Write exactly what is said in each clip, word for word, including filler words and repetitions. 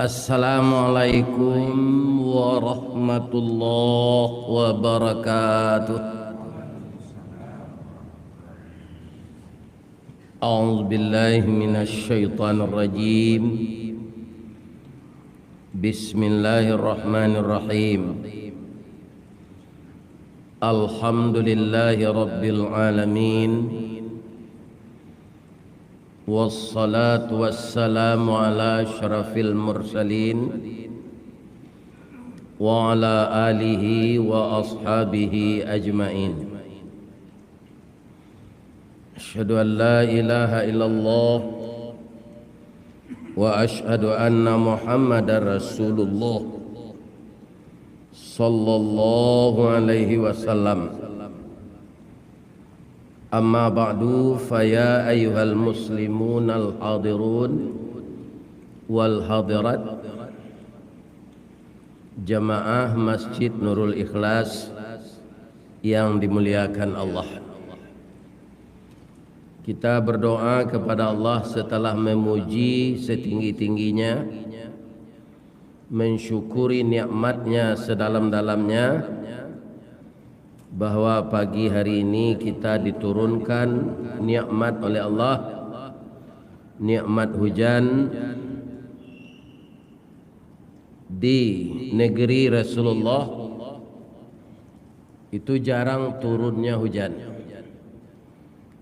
Assalamualaikum warahmatullahi wabarakatuh. A'udzubillahi minasyaitonirrajim. Bismillahirrahmanirrahim. Alhamdulillahi rabbil alamin. Wassalatu wassalamu ala asyrafil mursalin wa ala alihi wa ashabihi ajmain. Asyhadu an la ilaha illallah wa asyhadu anna Muhammadar Rasulullah sallallahu alaihi wasallam. Amma ba'du, fa ya ayyuhal muslimunal hadirun wal hadirat, jamaah Masjid Nurul Ikhlas yang dimuliakan Allah. Kita berdoa kepada Allah setelah memuji setinggi-tingginya, mensyukuri nikmat-Nya sedalam-dalamnya, bahwa pagi hari ini kita diturunkan nikmat oleh Allah, nikmat hujan di negeri Rasulullah. Itu jarang turunnya hujan.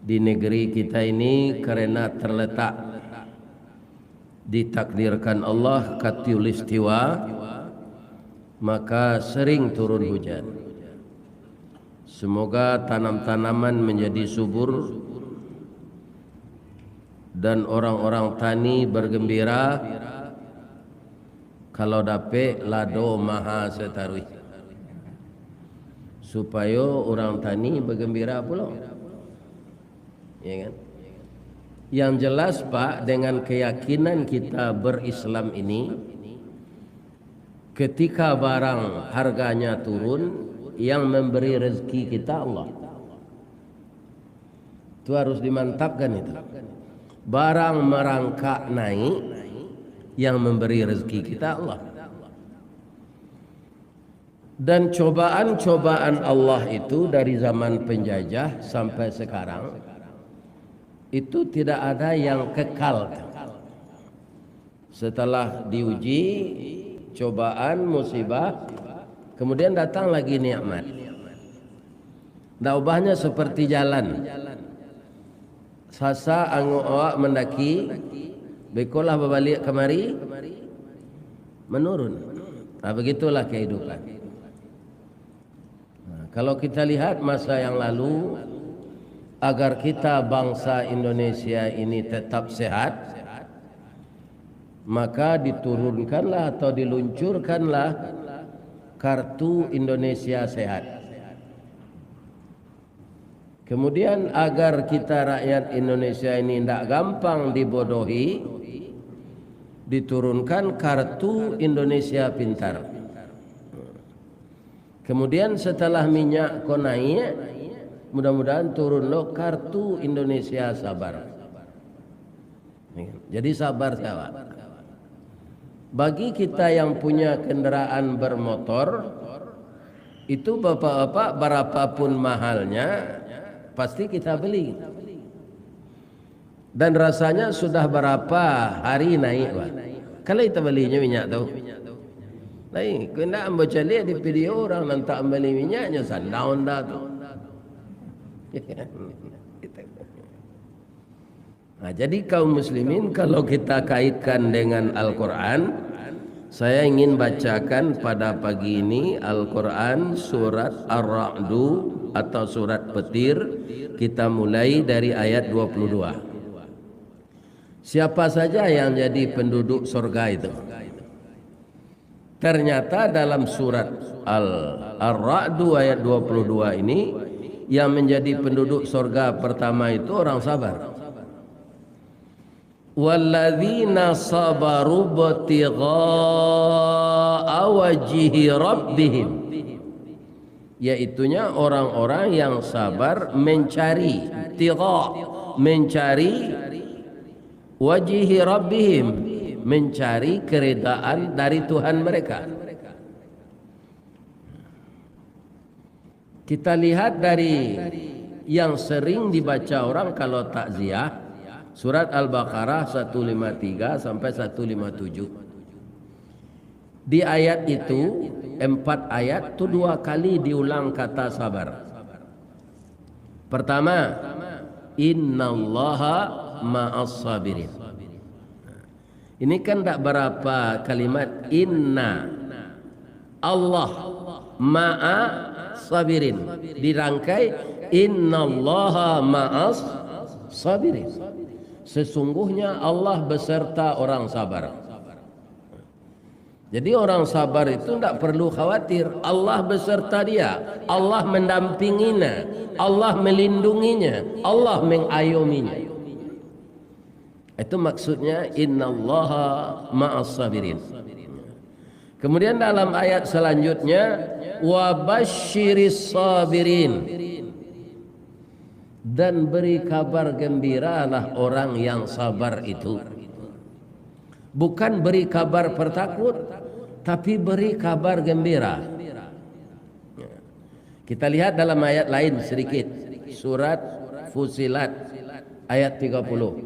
Di negeri kita ini, karena terletak, ditakdirkan Allah khatulistiwa, maka sering turun hujan. Semoga tanam-tanaman menjadi subur dan orang-orang tani bergembira kalau dapek lado maha sataruih, supayo urang tani bagambira pulo. Ya kan? Yang jelas, Pak, dengan keyakinan kita berislam ini, ketika barang harganya turun, yang memberi rezeki kita Allah. Itu harus dimantapkan itu. Barang merangkak naik, yang memberi rezeki kita Allah. Dan cobaan-cobaan Allah itu dari zaman penjajah sampai sekarang, itu tidak ada yang kekal. Setelah diuji, cobaan, musibah, kemudian datang lagi nikmat. Ndak ubahnya seperti jalan. Sasa angok awak mandaki, bekolah babaliak kamari, menurun. Nah, begitulah kehidupan. Nah, kalau kita lihat masa yang lalu, agar kita bangsa Indonesia ini tetap sehat, maka diturunkanlah atau diluncurkanlah kartu Indonesia Sehat. Kemudian, agar kita rakyat Indonesia ini ndak gampang dibodohi, diturunkan kartu Indonesia Pintar. Kemudian, setelah minyak ko naik, mudah-mudahan turun lo kartu Indonesia Sabar. Jadi, sabar saja, Pak. Bagi kita yang punya kendaraan bermotor, itu, bapak-bapak, barapapun mahalnya, pasti kita beli. Dan rasanya sudah barapa hari naik, Pak. Kalau kita belinya minyak tu. Lain, kok indak ambo caliak di video urang nan tak mambali minyaknyo sandau nda tu. Nah, jadi kaum muslimin, kalau kita kaitkan dengan Al-Quran, saya ingin bacakan pada pagi ini Al-Quran surat Ar-Ra'du atau surat Petir. Kita mulai dari ayat dua puluh dua. Siapa saja yang jadi penduduk sorga itu? Ternyata dalam surat Al-, Ar-Ra'du ayat dua puluh dua ini, yang menjadi penduduk sorga pertama itu orang sabar. "Walladzina sabaru ibtigha'a wajhi rabbihim." Yaitunya orang-orang yang sabar mencari, ibtigha, mencari wajhi rabbihim, mencari keridaan dari Tuhan mereka. Kita lihat dari yang sering dibaca orang kalau takziah, surat Al-Baqarah seratus lima puluh tiga sampai seratus lima puluh tujuh. Di ayat itu, empat ayat tu dua kali diulang kata sabar. Pertama, "Innallaha ma'as sabirin." Ini kan tak berapa kalimat, "Inna Allah ma'a sabirin." Dirangkai, "Innallaha ma'as sabirin." Sesungguhnya Allah beserta orang sabar. Jadi orang sabar itu tidak perlu khawatir. Allah beserta dia. Allah mendampinginya. Allah melindunginya. Allah mengayominya. Itu maksudnya, "Innallaha ma'as sabirin." Kemudian dalam ayat selanjutnya, "Wa basyiris sabirin." Dan beri kabar gembiralah orang yang sabar itu. Bukan beri kabar pertakut, tapi beri kabar gembira. Kita lihat dalam ayat lain sedikit. Surat Fusilat ayat tiga puluh.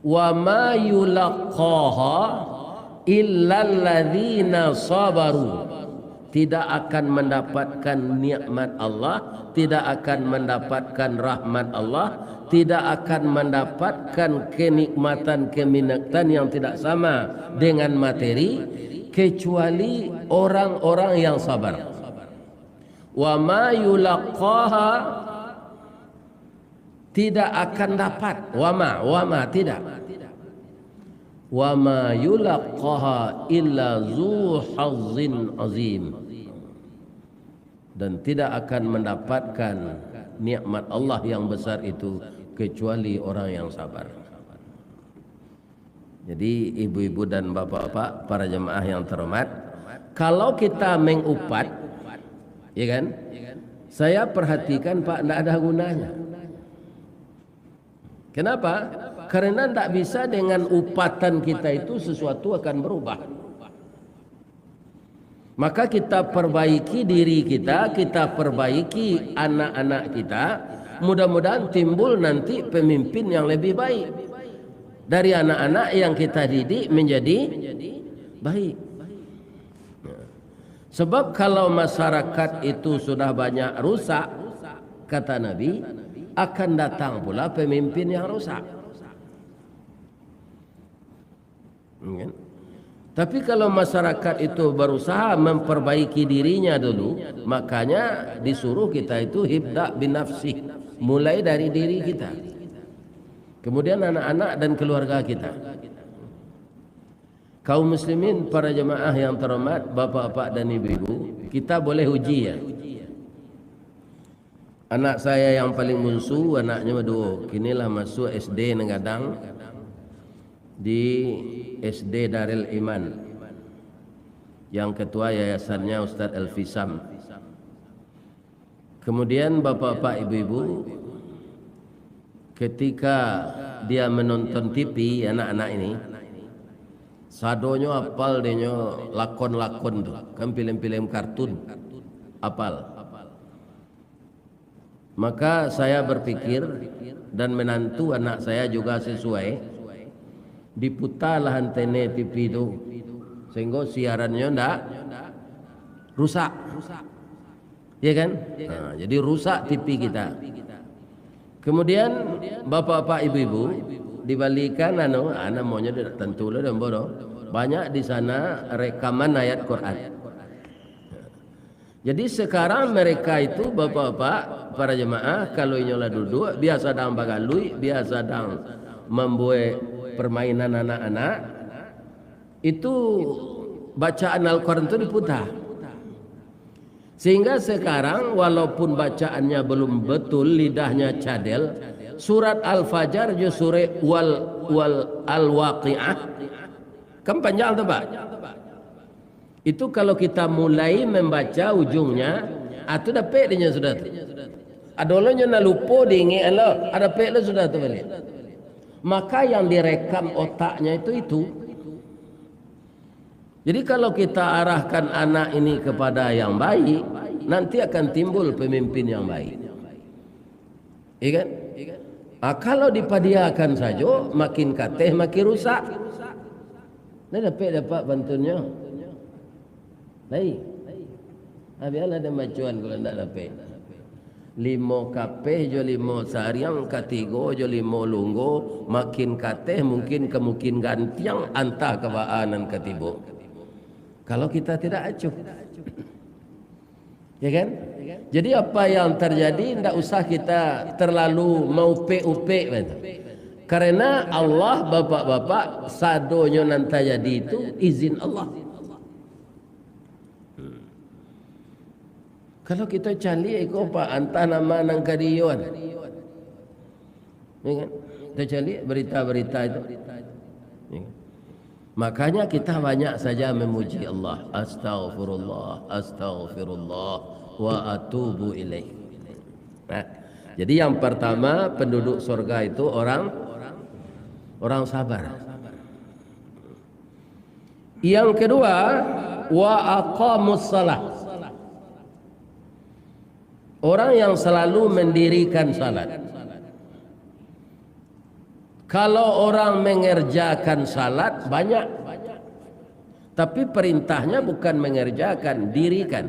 "Wa ma yulaqqaha illalladzina sabaru." Tidak akan mendapatkan nikmat Allah, tidak akan mendapatkan rahmat Allah, tidak akan mendapatkan kenikmatan-kenikmatan yang tidak sama dengan materi, kecuali orang-orang yang sabar. "Wa ma yulaqqaha," tidak akan dapat. "Wa ma," "wa ma," tidak. "Wa ma yulaqqaha illa zu hazzin azim." Dan tidak akan mendapatkan nikmat Allah yang besar itu kecuali orang yang sabar. Jadi, ibu-ibu dan bapak-bapak, para jemaah yang terhormat, kalau kita mengupat, ya kan, saya perhatikan, Pak, ndak ada gunanya. Kenapa? Karena ndak bisa dengan upatan kita itu sesuatu akan berubah. Maka kita perbaiki diri kita, kita perbaiki anak-anak kita, mudah-mudahan timbul nanti pemimpin yang lebih baik. Dari anak-anak yang kita didik menjadi baik. Sebab kalau masyarakat itu sudah banyak rusak, kata Nabi, akan datang pula pemimpin yang rusak. Kan? Tapi kalau masyarakat itu berusaha memperbaiki dirinya dulu, makanya disuruh kita itu ibda binafsih, mulai dari diri kita. Kemudian anak-anak dan keluarga kita. Kaum muslimin, para jemaah yang terhormat, bapak-bapak dan ibu-ibu, kita boleh uji ya. Anak saya yang paling bungsu, anaknyo duo, kini lah masuk S D nan gadang di S D Darul Iman. Yang ketua yayasannyo Ustaz Elfisam. Kemudian bapak-bapak, ibu-ibu, ketika dia menonton T V, anak-anak ini, sadonyo apal dinyo lakon-lakon tu, kan film-film kartun, apal. Maka saya berpikir, dan menantu anak saya juga sesuai, diputarlah antene T V tu, sehingga siarannyo ndak rusak. Ya kan? Nah, jadi rusak T V kita. Kemudian, bapak-bapak, ibu-ibu, dibalikan, anu, ah, namonyo tidak tentu lah, dombo doh. Banyak di sana rekaman ayat Quran. Jadi sekarang mereka itu, bapak-bapak, para jemaah, kalau inyo lah duduk, biasa dang bagaluik, biasa dang membuat permainan anak-anak, itu bacaan Al-Quran tu diputar. Sehingga sekarang, walaupun bacaannya belum betul, lidahnya cadel, surat Al-Fajar jo surat wal, wal, Al-Waqiah, kan panjang tu, Pak? Itu kalau kita mulai membaca ujungnya, ah, tu dapek dinyo sudah tu. Ado lo nyo nak lupo diingek lo, ah, dapek lo sudah tu baliak. Maka yang direkam otaknya itu, itu. Jadi kalau kita arahkan anak ini kepada yang baik, nanti akan timbul pemimpin yang baik. Iya kan? Ah, kalau dipadiakan sajo, makin kateh, makin rusak. Ndak dapek dapat pantunnyo. Lai. Ah, bialah den bacoan kalau ndak dapek. Limo kapeh jo limo sariang, katigo jo limo lunggo, makin kateh mungkin ka makin gantiang, antah ka baa nan ka tibo. Kalau kita tidak acuh. Ya kan? Jadi apa yang terjadi ndak usah kita terlalu maupek-upek bae tu. Karena Allah, bapak-bapak, sadonyo nan tajadi itu izin Allah. Hmm. Kalau kita caliak iko, Pak, antah nama nan ka diyoan. Ya kan? Kita caliak berita-berita itu. Ya kan? Makanya kita banyak saja memuji Allah. Astaghfirullah, astaghfirullah, wa atubu ilaih. Nah, jadi yang pertama, penduduk surga itu orang, orang sabar. Yang kedua, wa aqamus salah. Orang yang selalu mendirikan salat. Kalau orang mengerjakan salat, banyak. Tapi perintahnya bukan mengerjakan, dirikan.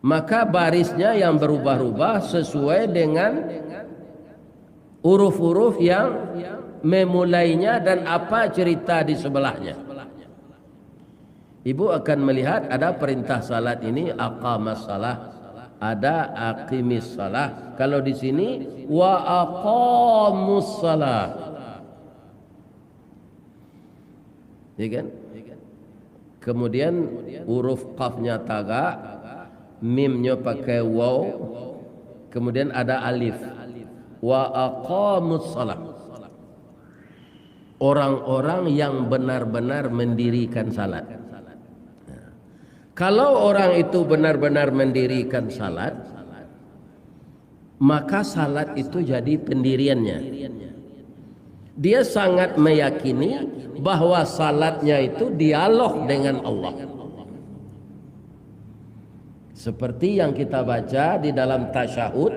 Maka barisnya yang berubah-ubah sesuai dengan huruf-huruf yang memulainya dan apa cerita di sebelahnya. Ibu akan melihat ada perintah salat ini, aqamas salah, ada aqimis salah. Kalau di sini, wa aqamus salah. Ya kan? Kemudian huruf qafnya tagak, mimnyo pakai waw, kemudian ada alif. Wa aqamus salah. Orang-orang yang benar-benar mendirikan salat. Nah, kalau orang itu benar-benar mendirikan salat, maka salat itu jadi pendiriannya. Dia sangat meyakini bahwa salatnya itu dialog dengan Allah. Seperti yang kita baca di dalam tasyahud,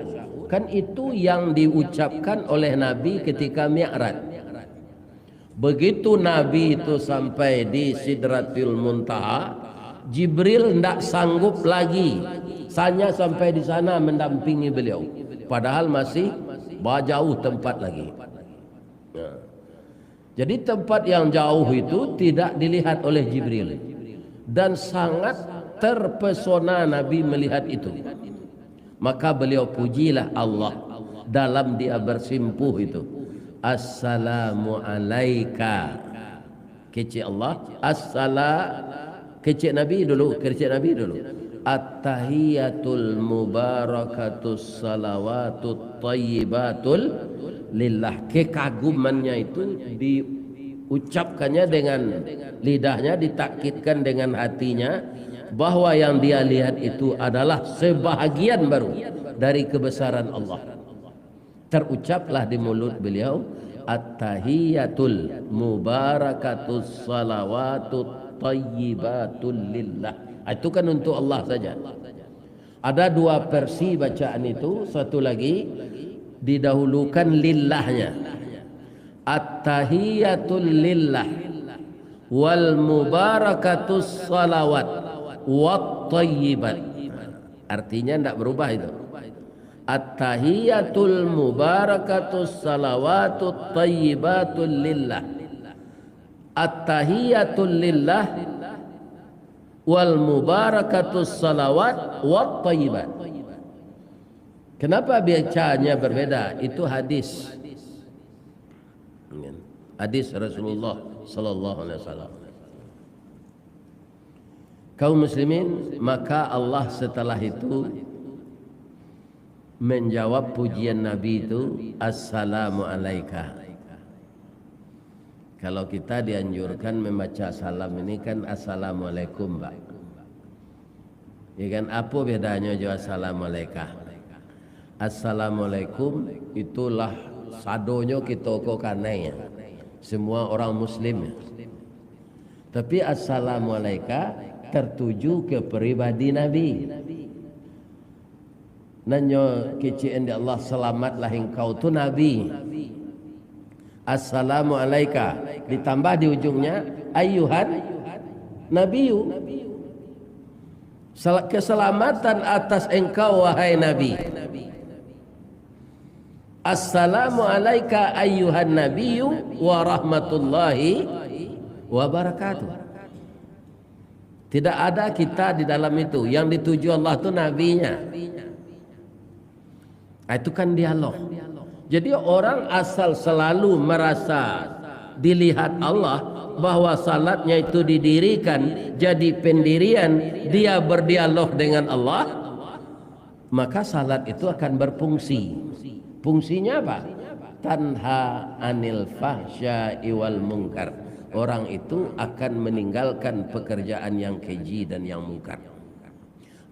kan itu yang diucapkan oleh Nabi ketika Mi'raj. Begitu Nabi itu sampai di Sidratil Muntaha, Jibril ndak sanggup lagi, hanya sampai di sana mendampingi beliau. Padahal masih bajauh tempat lagi. Ya. Jadi tempat yang jauh itu tidak dilihat oleh Jibril. Dan sangat terpesona Nabi melihat itu. Maka beliau pujilah Allah dalam dia bersimpuh itu. Assalamu alaika. Kecek Allah, assala-, kecek Nabi dulu, kecek Nabi dulu. Attahiyatul mubarakatus salawatut thayyibatul lillah. Kekagumannya itu diucapkannya dengan lidahnya, ditakkidkan dengan hatinya, bahwa yang dia lihat itu adalah sebahagian baru dari kebesaran Allah. Terucaplah di mulut beliau, "Attahiyatul mubarakatus salawatut thayyibatul lillah." Ah, itu kan untuk Allah saja. Ada dua versi bacaan itu, satu lagi didahulukan lillahnya. Attahiyatul lillah wal mubarakatus salawat wat thayyibat. Artinya ndak berubah itu. Attahiyatul mubarakatus salawatut thayyibatul lillah. Attahiyatul lillah wal mubarakatus salawat wat thayyibat. Kenapa bacanya berbeda? Itu hadis. Hadis Rasulullah sallallahu alaihi wasallam. Kaum muslimin, maka Allah setelah itu menjawab pujian Nabi itu, "Assalamu alaika." Kalau kita dianjurkan membaca salam ini kan, "Assalamualaikum, Pak." Ya kan, apa bedanya jo "Assalamualaika"? Assalamualaikum itulah Sadonyo kito ko kanai, semua orang muslim. Tapi assalamu alaika tertuju ke pribadi Nabi. Nan nyo kecek dek Allah, "Selamatlah engkau," tu Nabi. "Assalamu alaika," ditambah di ujungnya, "ayyuhan nabiyyu." Sel-, keselamatan atas engkau, wahai Nabi. "Assalamu alaika ayyuhan nabiyyu wa rahmatullahi wa barakatuh." Tidak ada kita di dalam itu. Yang dituju Allah tu nabinya. Ah, itu kan dialog. Jadi orang asal selalu merasa dilihat Allah, bahwa salatnya itu didirikan jadi pendirian, dia berdialog dengan Allah, maka salat itu akan berfungsi. Fungsinya apa? Tanha anil fahsya'i wal mungkar. Orang itu akan meninggalkan pekerjaan yang keji dan yang mungkar.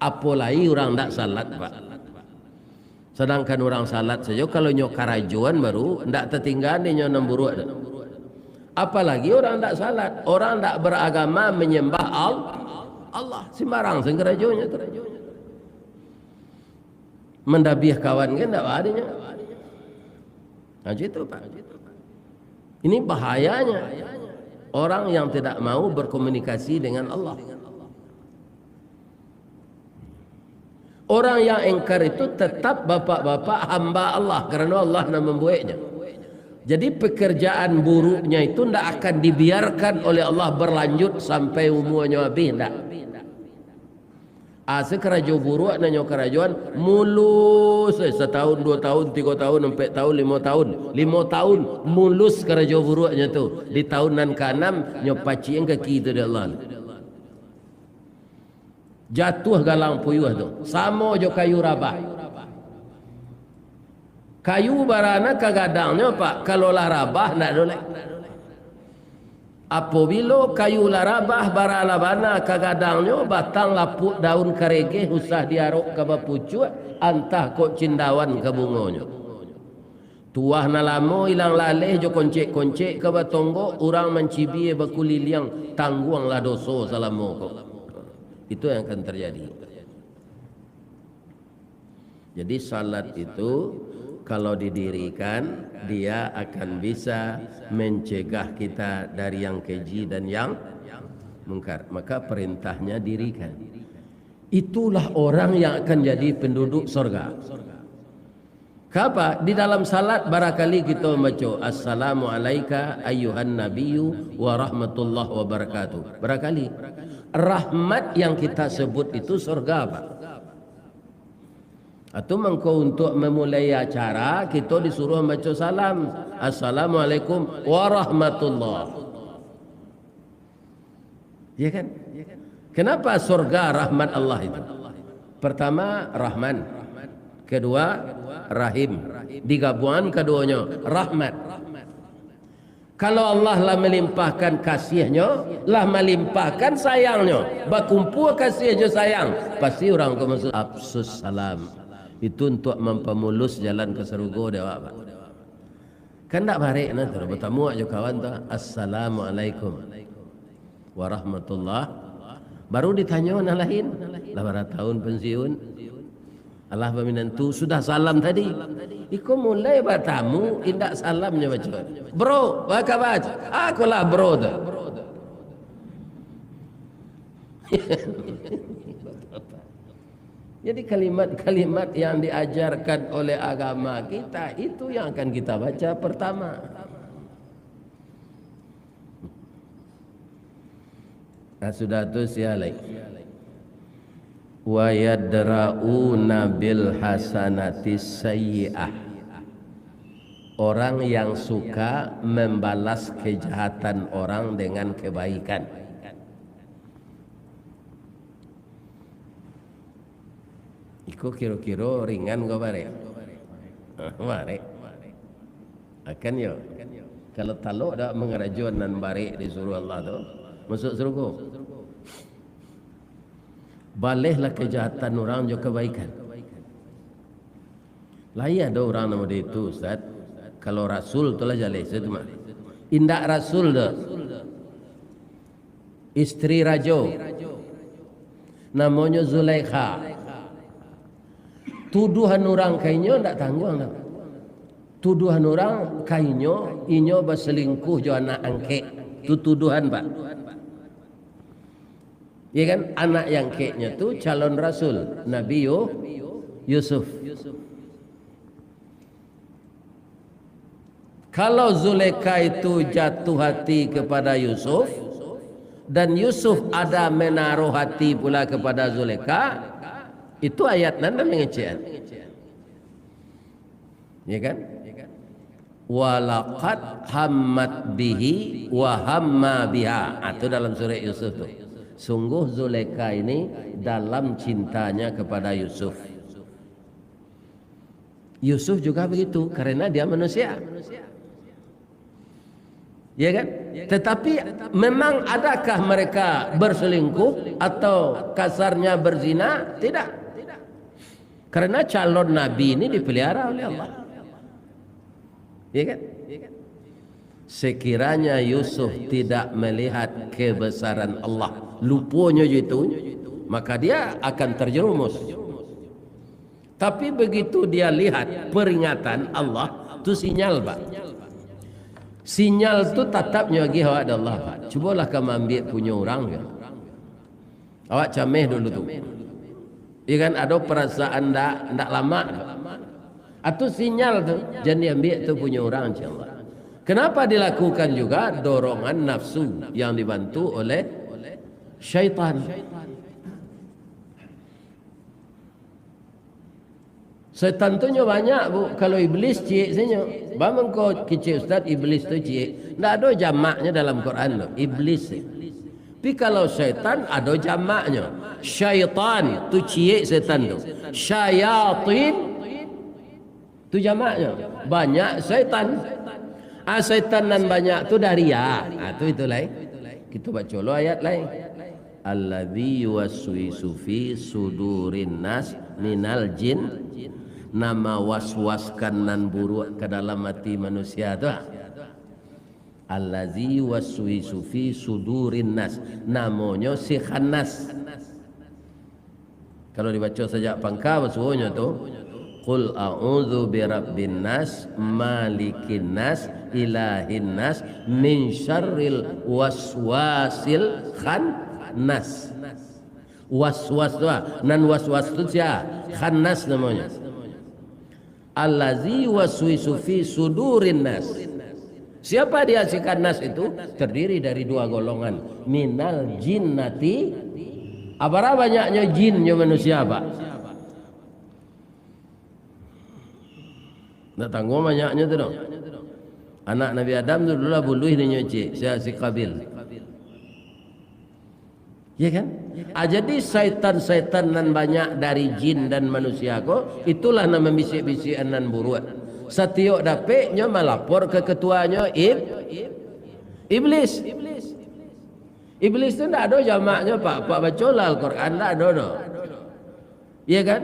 Apolai urang ndak salat, Pak. Sadangkan urang salat sajo, kalau nyo karajoan baru, ndak tatinggaan dek nyo nan buruak tu. Apalagi urang ndak salat, orang ndak beragama menyembah Al-, Allah. Sembarang sen karajonyo tu. Mandabiah kawan kan ndak baa dek nyo. Nah, itu, Pak. Ini bahayanya orang yang tidak mau berkomunikasi dengan Allah. Orang yang engkar itu tetap bapak-bapak hamba Allah, karena Allah yang membuatnya. Jadi pekerjaan buruknya itu ndak akan dibiarkan oleh Allah berlanjut sampai umurnya habis, ndak. Asa karajo buruak nan nyo karajoan mulus, eh, satahun, dua tahun, tigo tahun, ampek tahun, limo tahun, limo tahun, mulus karajo buruaknyo tu. Di tahun nan kaanam, nyo pacikan kaki tu dek Allah. Jatuah galang puyuah tu, samo jo kayu rabah. Kayu bara nan ka gadangnyo, Pak, kalau lah rabah, ndak ado lai. Apobilo kayu lah rabah, bara lah bana ka gadangnyo, batang lapuak, daun karegeh, usah diarok ka bapucuak, antah kok cindawan ka bungonyo. Tuah nan lamo ilang laleh jo koncek-koncek ka batonggok, urang mancibia bakuliliang, tangguanglah doso salamo ko. Itu yang akan terjadi. Jadi salat itu kalau didirikan, dia akan bisa mencegah kita dari yang keji dan yang mungkar. Maka perintahnya dirikan. Itulah orang yang akan jadi penduduk sorga. Kapa? Di dalam salat barakali kita mambaco, "Assalamu alaika ayyuhan nabiyyu wa rahmatullahi wa barakatuh." Barakali. Rahmat yang kita sebut itu sorga, Pak. Atau mangko untuk memulai acara, kita disuruh mambaco salam, "Assalamualaikum warahmatullah." Ya kan? Kenapa sorga rahmat Allah itu? Pertama, Rahman. Kedua, Rahim. Digabuangan kaduonyo, rahmat. Kalau Allah lah malimpahkan kasih-Nyo, lah malimpahkan sayang-Nyo, bakumpua kasih jo sayang, pasti urang ko masuak Afsus Salam. Itu untuak mampamulus jalan ka sarugo dek awak, Pak. Kan ndak barek nah tu, batamu jo kawan tu, "Assalamualaikum warahmatullah." Baru ditanyo nan lain, "Lah bara taun pensiun?" "Alah baminantu, sudah salam tadi." Iko mulai batamu, indak salamnyo baco. "Bro, baa kaba?" "Akolah bro tu." Jadi kalimat-kalimat yang diajarkan oleh agama kita, itu yang akan kita baca pertama. Nah, sudah tu sia lai. "Wa yadra'una bil hasanati sayyi'ah." Orang yang suka membalas kejahatan orang dengan kebaikan. Iko kiro-kiro ringan ko barek? Barek. Akan yo. Kalau talok dak mangarajoan nan barek disuruah Allah tu, masuak sarugo. Balehlah kejahatan urang jo kebaikan. Lai ado urang namo itu, Ustaz, Kalau rasul tu lah jaleh, itu mah. Indak rasul doh. Istri rajo. Namonyo Zulaikha. Tuduhan urang ka inyo ndak tangguang doh. Tuduhan urang ka inyo, inyo basalingkuh jo anak angkek. Tu tuduhan, Pak. Ya kan? Anak angkeknyo tu calon rasul, Nabi Yu-, Yusuf. Kalau Zulekha itu jatuh hati kepada Yusuf, dan Yusuf ada menaruh hati pula kepada Zulekha, itu ayat nan mangecekan. Ya kan? "Walaqad hammat bihi wa hamma biha." Ah, itu dalam surat Yusuf tu. Sungguh Zulekha ini dalam cintanya kepada Yusuf. Yusuf juga begitu, karena dia manusia. Ya kan? Tetapi memang adakah mereka berselingkuh atau kasarnya berzina? Tidak. Karena calon nabi ini dipelihara oleh Allah. Ya kan? Sekiranya Yusuf tidak melihat kebesaran Allah, luponyo je itu, maka dia akan terjerumus. Tapi begitu dia lihat peringatan Allah, tu sinyal, Pak. Sinyal tu tatapnyo agiah awak dek Allah, Pak. Cubolah ka maambiak punyo urang, kan. Awak cameh dulu tu. Iya kan, ado perasaan ndak, ndak lamak tu. Atu sinyal tu, jan diambiak tu punyo urang, insyaallah. Kenapa dilakukan juga? Dorongan nafsu yang dibantu oleh syaitan. Setan tu nyo banyak, Bu. Kalau iblis ciek sajo. Ba mangko kecek ustaz, iblis tu ciek. Ndak ado jamaknyo dalam Quran tu. Iblis. Tapi kalau setan ado jamaknyo. Syaitan tu ciek setan tu. Syayatin tu jamaknyo. Banyak setan. Ah, setan nan banyak tu dari ya. Ah, tu itu lai. Kita baca lo ayat lai. "Alladzi yuwaswisu fi sudurin nas minal jin." Nan mawaswaskan nan buruak ka dalam ati manusia tu. Alladzi yuwaswisu fi sudurin nas. Namonyo si Khannas. Kalau dibaco sajak pangka, basuonyo tu, "Qul a'udzu birabbin nas, malikin nas, ilahin nas, min syarril waswasil khannas." Waswas tu, ah. Nan waswas tu sia? Khannas namonyo. "Allazi yuwaswisu fi sudurin nas." Siapa dia si Khannas itu? Terdiri dari dua golongan. Minal jinnati. Abara banyaknyo jin jo manusia, Pak? Ndak tangguang banyaknyo tu doh. Anak Nabi Adam tu dulu lah buluih ninyo ciek, si, si Qabil. Ya kan? Ah, jadi saitan-saitan nan banyak dari jin dan manusia ko, itulah nan mambisik-bisikan nan buruak. Satiok dapek nyo malapor ka ketuanyo, ib-, iblis. Iblis tu ndak ado jamaknyo, Pak. Pak, bacolah Al-Quran, ndak ado doh. Iya kan?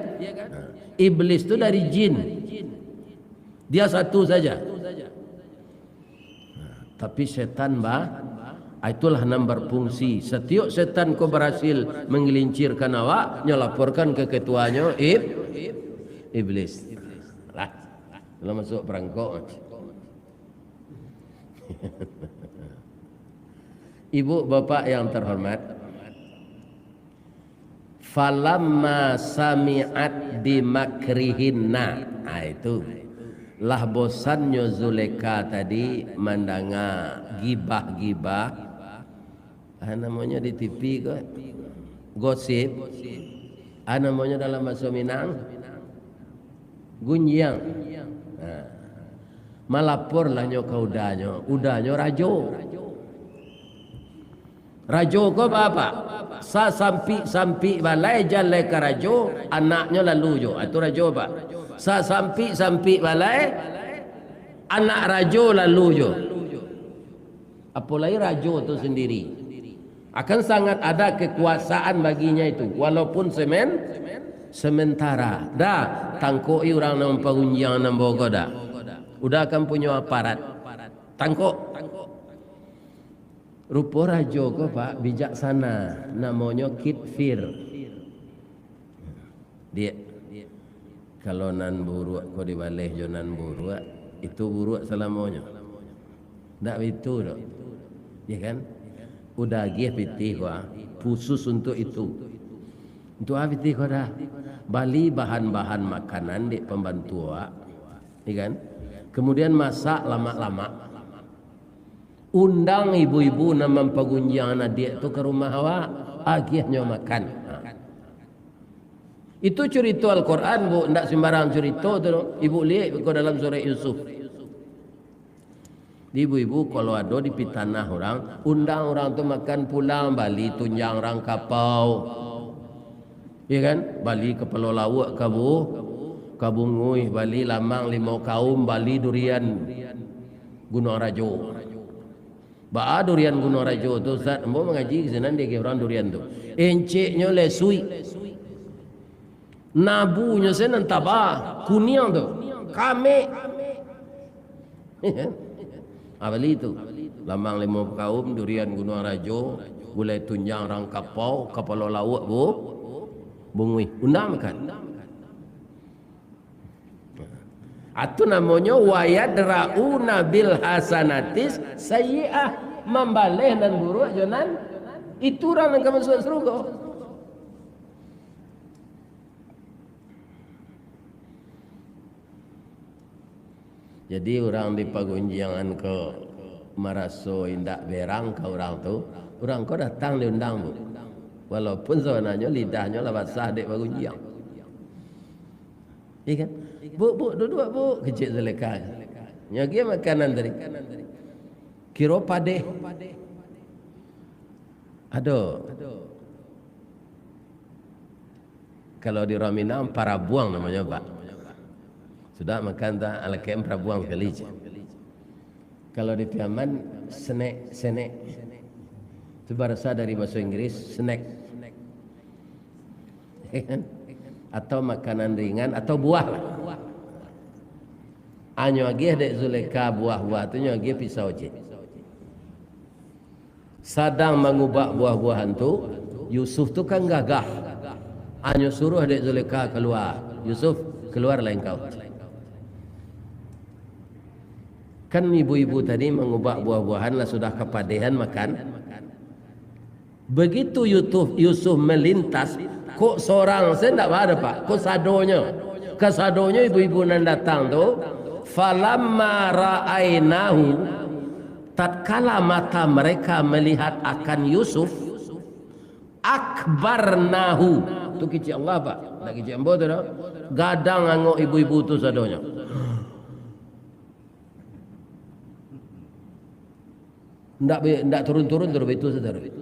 Iblis tu dari jin. Dia satu saja. Tapi setan, bah, itulah nan berfungsi. Satiok setan ko berhasil menggelincirkan awak, nyo laporkan ke ketuanyo, ib-, iblis. Lah, lah masuk perangkok. Ibu bapak yang terhormat, "Falamma sami'at bimakrihinna." Ah, itu. Lah bosannyo Zulekha tadi mandanga gibah-gibah. Ah, namonyo di T V ko. Gosip. Ah, namonyo dalam bahaso Minang. Gunjiang. Nah. Malaporlah nyo ka udanyo. Udanyo rajo. Rajo ko baa, Pak? Sasampik-sampik balai jaleh karajo, anaknyo lalu jo. Ah, tu rajo, Pak. Sasampik-sampik balai, anak rajo lalu jo. Apolai rajo tu sandiri. Akan sangat ada kekuasaan baginya itu, walaupun semen-, sementara. Dah, tangkok i urang nan pagunjiang nan bogor dah. Uda kan punyo aparat. Tangkok. Rupo rajo ko, Pak, bijaksana. Namonyo Kitfir. Diak, kalau nan buruak ko dibaleh jo nan buruak, itu buruak salamonyo. Ndak baitu doh. Ya kan? Uda agiah pitih ko, ah, khusus untuak itu. Untuak apo pitih ko dah? Bali bahan-bahan makanan dek pambantu awak. Ya kan? Kemudian masak lamak-lamak. Undang ibu-ibu nan mampagunjiang adiak tu ka rumah awak, agiahnyo makan. Ha. Itu curito Al-Quran, Bu, ndak sembarang curito tu, doh. Ibu liek ko dalam surah Yusuf. Ibu-ibu, kalau ado dipitanah urang, undang urang tu makan pulang, bali tunjang rangkapau. Ya kan? Bali kapalo lauak ka bu-, ka bunguih, bali lamang limau kaum, bali durian Gunuang Rajo. Baa durian Gunuang Rajo tu, Ustaz? Ambo mangaji ka sinan, diagiah urang durian tu. Enceknyo lesuik. Nabunyo se nan taba, kuniang tu. Kamek. Ah, bali tu. Lamang limau kaum, durian Gunuang Rajo, gulai tunjang rangkapau, kapalo lauak bu-, bunguih. Undang makan. Atu namonyo wayadra'una bil hasanatis sayyi'ah, mambaleh nan buruak jo nan itu, urang nan ka masuak sarugo. Jadi urang di pagunjiangan ko maraso indak berang ka urang tu, urang ko datang diundang, Bu. Walaupun sabananyo lidahnyo lah basah dek pagunjiang. Iya kan? "Bu, Bu, duduak, Bu," kecek Zulekha. Nyo agiah makanan tadi. Kiro padeh. Ado. Kalau di urang Minang, parabuang namonyo, Pak. Sudah makan, tak, alakem parabuang sekali je. Kalau di Piaman, senek, senek. Itu barasa dari bahasa Inggris, snack. Atau makanan ringan, atau buah lah. Anyo agiah dek Zulekha buah-buah tu, nyo agiah pisau je. Sadang mangubak buah-buahan tu, Yusuf tu kan gagah. Anyo suruah dek Zulekha kalua, "Yusuf, kaluarlah engkau." Kan ibu-ibu tadi mangubak buah-buahan, lah sudah kapadehan makan. Begitu Yusuf, Yusuf melintas, kok sorang se ndak baa, Pak, kok sadonyo. Kasadonyo ibu-ibu nan datang tu, "Falamma ra'ainahu," tatkala mata mereka melihat akan Yusuf, "akbarnahu." Tu kecek Allah, Pak. Ndak kecek ambo tu doh. Gadang angok ibu-ibu tu sadonyo. Ndak be-, ndak turun-turun tu baitu sadonyo.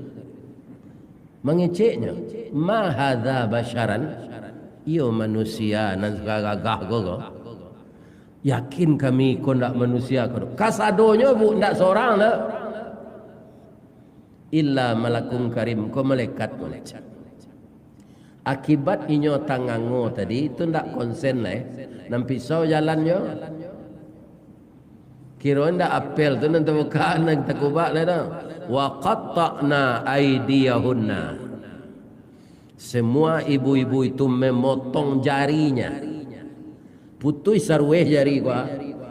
Mangeceknyo, "Ma hadza basyaran?" Iyo manusia nan sagagah ko, ko. Yakin kami ko ndak manusia ko. Kasadonyo, Bu, ndak sorang doh. "Illa malakun karim," ko malaikat ko. Akibat inyo tangango tadi, tu ndak konsen lai. Nan pisau jalannyo. Kiro ndak apel tu nan tabukak, nan takubak lai doh. "Wa qatta'na aidiyahunna." Semua ibu-ibu itu memotong jarinya. Putuih saruweh jari ko,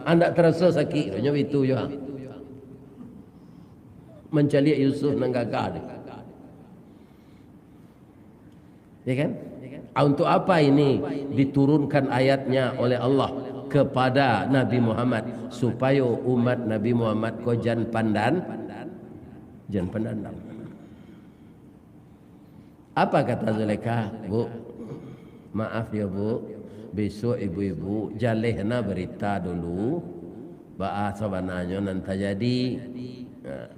andak taraso sakik, nyo baitu juo. Mancaliak Yusuf nan gagah tu. Ya kan? Ah, untuk apa ini diturunkan ayatnya oleh Allah kepada Nabi Muhammad, supayo umat Nabi Muhammad ko jan pandan-, jan pandandam. Apa kata Zulekha? "Bu, maaf yo, Bu, besok ibu-ibu jalehna barita dulu, baa sabananyo nan tajadi." Nah.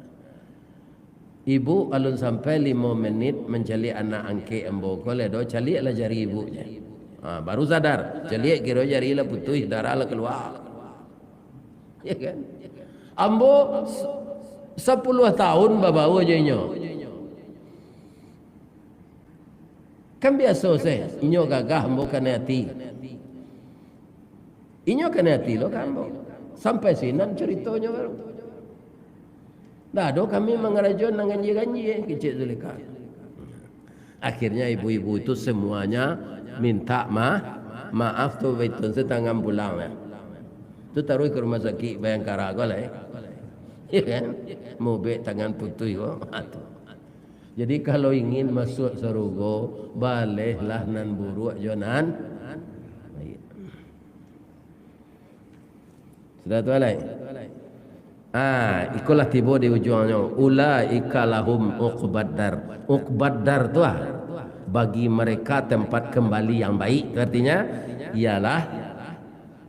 "Ibu, alun sampai limo menit mancaliak anak angkek ambo ko lai doh, caliaklah jari ibu," je. Ha, baru sadar, caliak kiro jari lah putuih, darah lah kalua. Ya kan? Ambo s-, sapuluah tahun babaua jo inyo. Kan biaso se, inyo gagah, ambo kanai ati. Inyo kanai ati lo ka ambo. Sampai sinan caritonyo baru. Ndak ado kami mangarajo nan ganjia-ganjia, kecek Zulekha. Akhirnya ibu-ibu itu semuanya minta ma-, maaf tu, baitun satangan pulang lah. Tu taruih ka rumah sakik Bayangkara ko lah, eh. Ya kan? Mobek tangan putuih ko. Ha, tu. Jadi, kalau ingin masuk sarugo, balehlah nan buruak jo nan baik. Sudah tu, alai? Ah, ikolah tibo di ujuangnyo. Ulaika lahum uqbaddar. Uqbaddar tu ah, bagi mereka tempat kembali yang baik. Itu artinya, ialah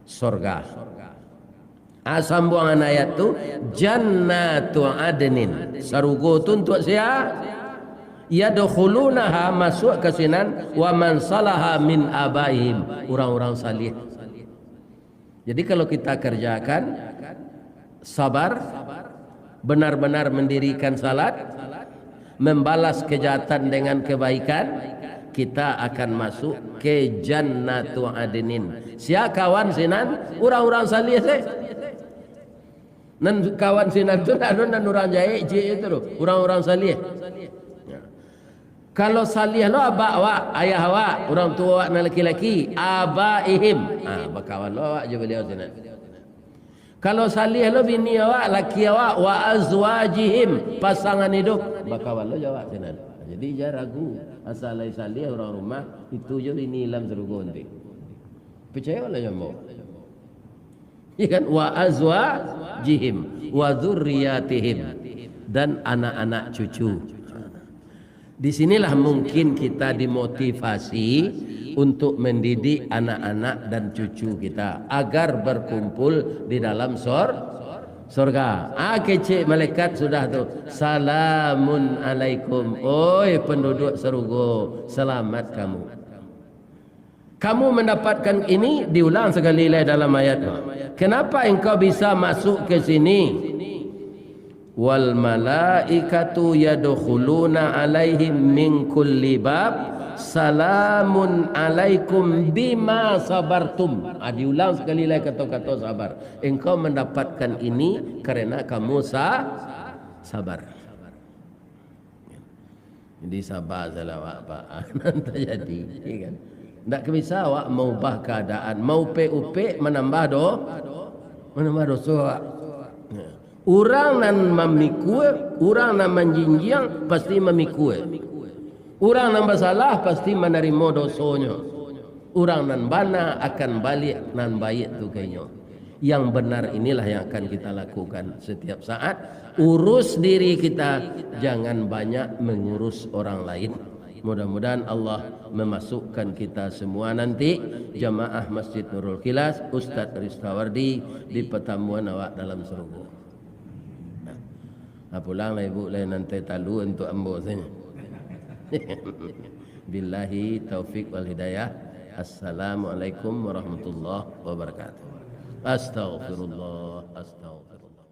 sorga. Ah, sambuangan ayat tu, jannatu adnin. Sarugo tu untuk sia? Yadkhulunaha, masuk ka sinan, wa man salaha min abaihim, urang-urang salih. Jadi, kalau kita kerjakan, sabar, benar-benar mendirikan salat, membalas kejahatan dengan kebaikan, kita akan masuk ke jannatu adnin. Sia kawan sinan? Urang-urang salih se. Nan kawan sinan tu ndak ado nan urang jahek, ciek itu tu, urang-urang salih. Ya. Kalau salih lo abak awak, ayah awak, urang tuo awak nan laki-laki, abaihim. Ha, bakawan lo awak jo baliau sinan. Kalau salih lo bini awak, laki awak, wa azwajihim, pasangan hidup, bakawan lo jo awak sinan. Jadi, jan ragu, asa lai salih urang rumah, itu jo bini lam sarugo nanti. Picayo lah jo ambo. Ya kan? Wa azwajihim, wa dzurriyyatihim, dan anak-anak cucu. Di sinilah mungkin kita dimotivasi untuk mendidik anak-anak dan cucu kita agar berkumpul di dalam sor-, sorga. Ah, kecek malaikat sudah tu, "Salamun alaikum, oi penduduk sarugo, selamat kamu." Kamu mendapatkan ini, diulang sekali lai dalam ayat tu. Kenapa engkau bisa masuk ke sini? Wal malaikatu yadkhuluna alaihim min kulli bab, salamun alaikum bima sabartum. Ah, diulang sekali lai kato-kato sabar. Engkau mendapatkan ini karena kamu sa-, sabar. Jadi, sabar salah awak, Pak. Nan tajadi, ya kan? Ndak ka bisa awak maubah kaadaan, maupek-upek manambah do-, manambah doso awak. Ya. Urang nan mamikua, urang nan manjinjiang, pasti mamikua. Urang nan basalah, pasti manarimo dosonyo. Urang nan bana akan baliak nan baiak tu ka inyo. Yang benar inilah yang akan kita lakukan setiap saat. Urus diri kita, jangan banyak mengurus orang lain. Mudah-mudahan Allah memasukkan kita semua nanti, jamaah Masjid Nurul Khilas, Ustadz Ristawardi, di pertemuan awak dalam surga. Nah, pulang lah ibu, lah nan teh talu untuk ambo sajo. Billahi taufik wal hidayah. Assalamualaikum warahmatullahi wabarakatuh. Astaghfirullah, astaghfirullah.